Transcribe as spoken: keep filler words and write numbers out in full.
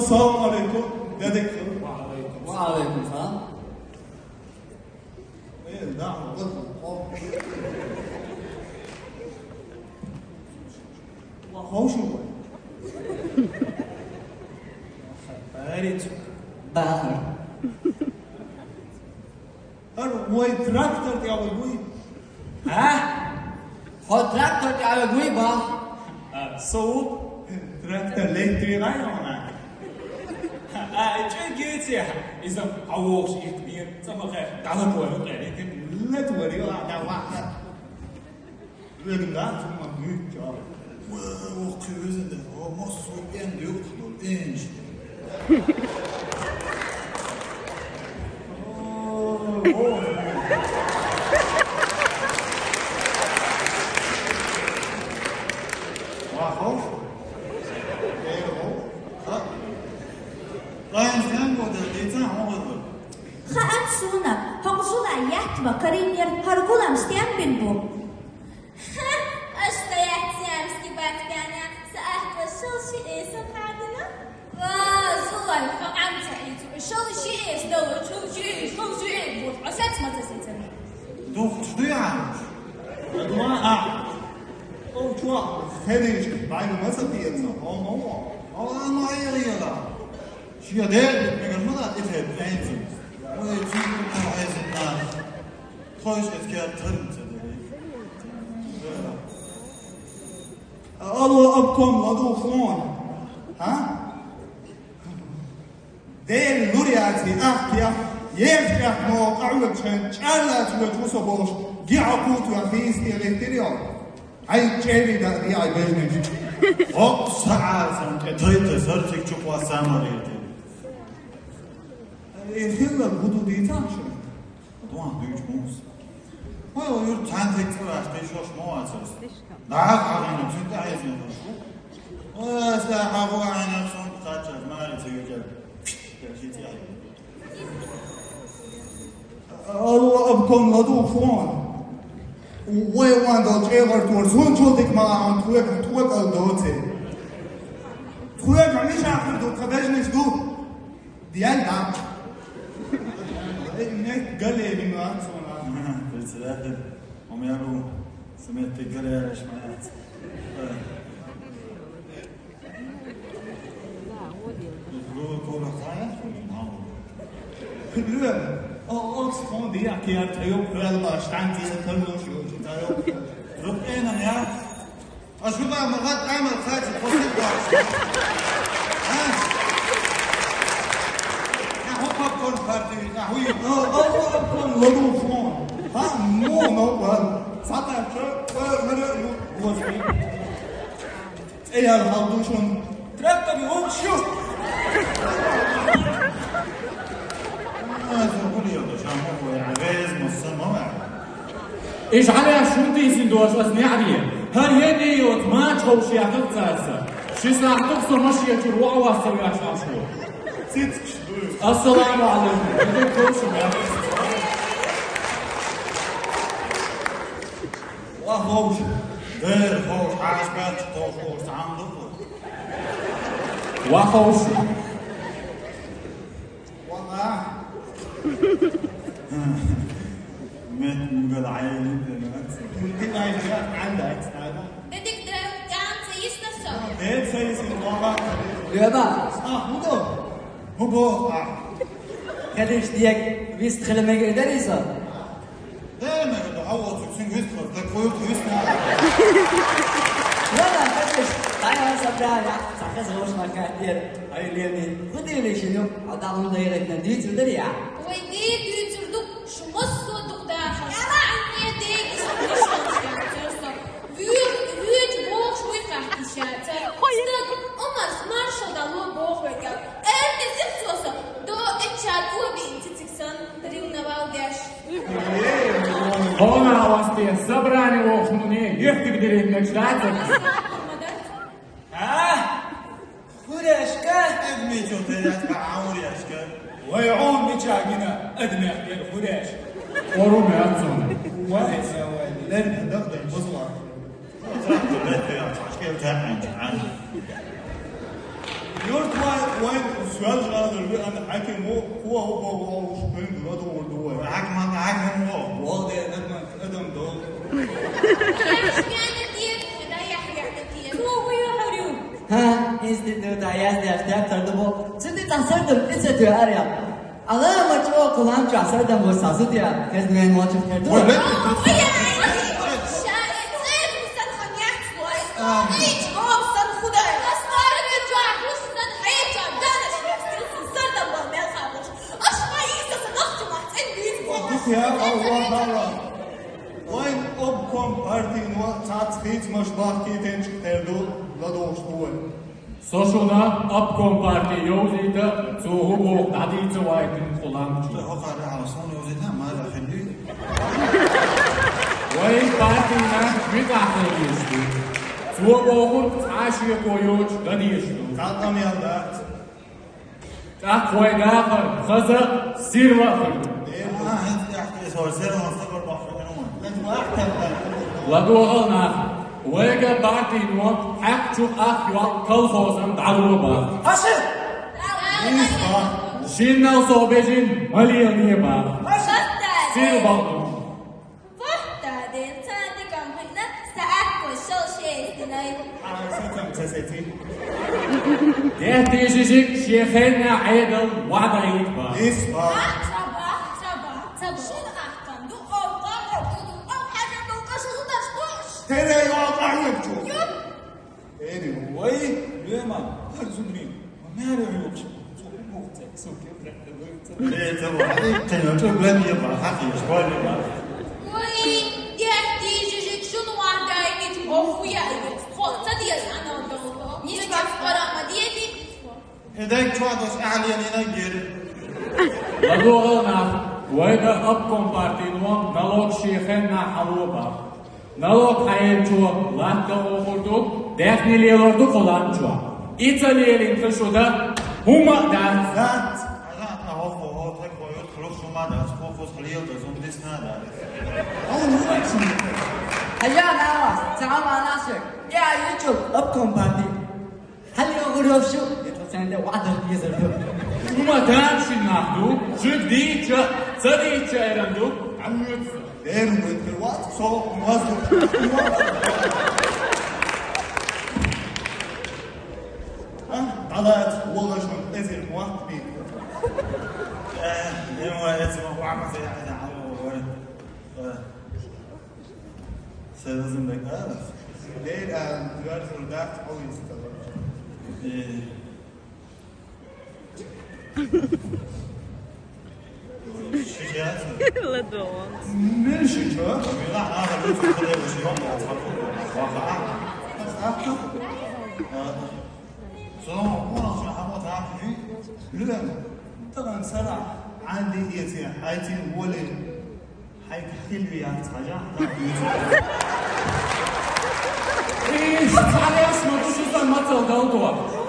Салам алейкум. Дядя Кирилл. Ва алейкум салам. Э, да, вот. Ва, ховш вай. Барич. Бахар. ХӀара вай трактор тӀехьа вуй? А? Хьо трактор тӀехьа вуй, ба? А, со ву. Трактор лехтира йона. А, чӀоагӀа геце. Иза хьавогӀуш ихтир. ЦӀа ма хай, дала твою къери, ты лет вари, а, да, ва. Веган да, цу ма гуй, ча. Ва, оху везан да, о, массо а пен дюк, ну, пенш. О, о. Ва, хо. Э, о. Ха. Лайн сэн бода, лица хо бода. Хаьа суна, хӀокху жула яьтта ма карийнера хӀара гулам стенбина бу. Ха, аша даьхци амски бац бяна, са ахьа шал ши эса хадана? Ва, зулай, хьо Ӏам ца хьийцу, шал ши эса дала, шал ши эса, шал ши эса бут, Ӏа сац ма ца сецара. Духуш дуй Ӏамуш? Ма а. О, чуа, хенеш, бай ма ца пица, о, ма о. О, ма айгӀа. Шига дер, мегар ма да, итхет, энзи. Ой, чуа, ма айзин на. Тхойш эцкеа тырмца дерриг. Алло, обком ладугӀу хьуна. ХӀа? Дела лур яций ахкех, ехчех мо къахьоьгучхьан чӀарлаца воьдуш ву со бохуш, гиӀа кхуьйту а хийстера леттира йо. Хьайн чӀерий дан дий хьайн бежнаш. Окху саӀатан тӀе тайта сарциг чу кхоссамалийта. Э, хилла гу ду дийцахь шуна? Дуьхьа дуьйцу муса. Хьо юрт цхьаьнциг цӀа ваьхкий шош ма вацара. ДӀа а хьагӀина, цуьнан тӀаьхье зен хуш ву. Аса хьагӀо Ӏайна сунт кхаччалц маре ца юьтӀа. Алло, обком ладугӀу хьуна. Вай ван долу чӀегӀар тора, суна чул дика ма лахьа, тхоьга, тхоьга ала доций. Тхоьга миша хир ду, тхан бежнаш ду. Диан дам. Эй, мет гале вина цуна. Председатель, у меня был сметный гале, шмаят. Э. Лула кола хая, мало. Лула, о, о, скон диа киар тайо, лула штан диа тайо, шу тайо. Рукена, я. А шу ба ма гад амал хачи, после баш. А? Я хо попкорн партии, я хуй. О, о, о, попкорн, ладу фон. Ха, мо, но, ладно. Сата, чё, э, мэрэ, ну, вот. Эй, я, хал душон. Трактор, он чё? А, забыл я, да, шампунь, я, весь, мусор, мама. Иш Ӏалаш шун тийсина дош ас неӀаре. ХӀара е де йоцу мача ховшех хаза ца аса. Ши сахьтах со машен чуьра ваӀа вассо веш Ӏаш ву. Цицкаш дуй. Ассаламу Ӏалайкум. Ва ховш. Дер ховш, хьаш баьчча ховш, ховш, цхьаьна ду. Ва ховш. Валлахь. Мет мугал Ӏайли бен. Мугал Ӏайли бен, Ӏайли бен. Дедик дер, тӀам ца йисна со. Э, ца йисна, валлахь. Леба. А, хӀун до? ХӀун боху ахь? Хелиш дек вист хила мегар дарий со? Де, мегар ду, хьо воцург цуьнга вист хила, де кхуьйху вист ма. Леба, хелиш, дай аса бра, я, ца хаза гӀуш ма хаттер. Ай, Леми, хӀун дийли шин ю? Хьо дӀа хӀунда яхийтина дуьйцур дарий ахь? Вай де дуьйцур ду, шу массо а дукха дахар. Ала, Ӏанне де, иштта иштта яцара со. Вуьйр-, вуьйчу бохуш вуй хаьттича яцара. Стаг, Умарс маршалла дало боху вегга. Эрна зихцо со, до эчча тӀо биъна цициг санна, ревновал деш. Хьо ма васте, собрание вохуш муне, ехкиг деревнячу лацар. Аса хӀума дац. А? Хуряшка? Эдмичо тенят ка ауряшка. Вай Ӏун мича гина, эдмех бер хуряш. Ору меацун. Вай, вай, лер дах дай бузла. Трактор лет я, чашкел тяханч, а? Юрт вай, вайн соьлжа-ГӀалара веана хьаькам ву, хӀун хӀу боху олуш, кхуьнга ладугӀур ду вай. Хьаькам, хьаькам ву. Валде, адам, адам дов. ХӀа, института яздеш тептар ду боху. Цу тӀе цхьа сардам тӀе ца тоьар яхь. Ӏаламат чӀогӀа кху лам чохь сардам бу сан зуда яхь, хезна вайн волчух тера ду. Ой, бетта, ой, ой, ой, ой, ша, э, цӀеран сан хан яц лой. Ай, чӀогӀа сан худай. Ас лара чохь хуш сан хьеча, дана шуьца сардам бан мел хабуш. Аш ма ийса сан нохчу мах цӀен бийц бу. Ой, дика я, Аллах, Аллах. Вайн обком партийно цхьацца хийцамаш бахкийтинчух тера ду, ладугӀуш ду вай. Со шуна обком партий йовзийта, цо хӀун боху дӀадийца вайтина кху лам чу. Вай партийна муьтӀахь хила дезаш ду. Цо бохург цхьа а шеко йоцуш дан дезаш ду. ТӀаккха вай дахар хаза а, сирла а хир ду. ЛадогӀал нах, вайга партийно хьаькхчу ах йоккху колхозан дӀало баха. Шиннал со бежин ма лелае баха. Сир бакъду. Вахта ден царна дикам хӀинна, са аьтто шал шесть динай. Ара сацам ца сеци. Дехтий жижиг шен хенна Ӏедал ваӀда йита баха. Исбат. Ца бах, ца бах, ца бах. Шуна ахкан ду, ов, ов, ов, ов, хьаьжа долу кашу зудаш душ. Тере йоккху хьаьжа чу. Юп. Эри, вай, лоьма, хӀара зударий, ма маьре хьоьгуш, цу хӀун боху цӀе, цу кепре хьоьгуш цӀе. Э, ца боху, хьан иккхина, чу ган е бара, хьан хьийша, гой е бара. Вай, дехтий жижиг шуна ван дай ит, офу яй, тхо ца деза анал долу. Ниш бакс пара ма дети. И даг чохь долуш ахьа лелийна гира. ЛадогӀал нах, вайга обком партийно налог шен хенна хьало баха. Налог хьаеллачо латта а вохур ду, даьхни лелор ду кху лам чохь. И ца лелийна хир шу дан хӀума а дац. Дац. Хьажа, хьан хӀокхо хӀокхо тхо ю, тхо шу ма дац, хӀокхо хьан лела дан, зун дисна а дац. Хьажа, нана, ца хьан ма наса, я ю чу обком партий. Хьалла гӀур йолуш ю, я тхо царна де ваӀда дезар ду. Шу ма тамашийна нах ду, шуьга дийча, ца дийча эран ду, Ӏаммуьца. Дера вуьтур вац, со вазду. А, дӀалаца, вогӀаш ван эзир вахт бийт. Э, э, ма, эзир вахт бийт, я, я, я, я, я. Э. Селезинбек, а? Лер, а, дуьрзур дац, хьо вист. Э. Ши яц? Ладон. Мин ши чо? Мила, а, ладон, ладон, ладон, ладон. Сон, сон, сон, хьан ма дахьий? Луьра, тахана сарахь Ӏанди эций, хьайцин волий. Хьайга хилви яц хьажахь, так дийца. Иш, цхьа леш ма ду, шу сан мацалла далдо.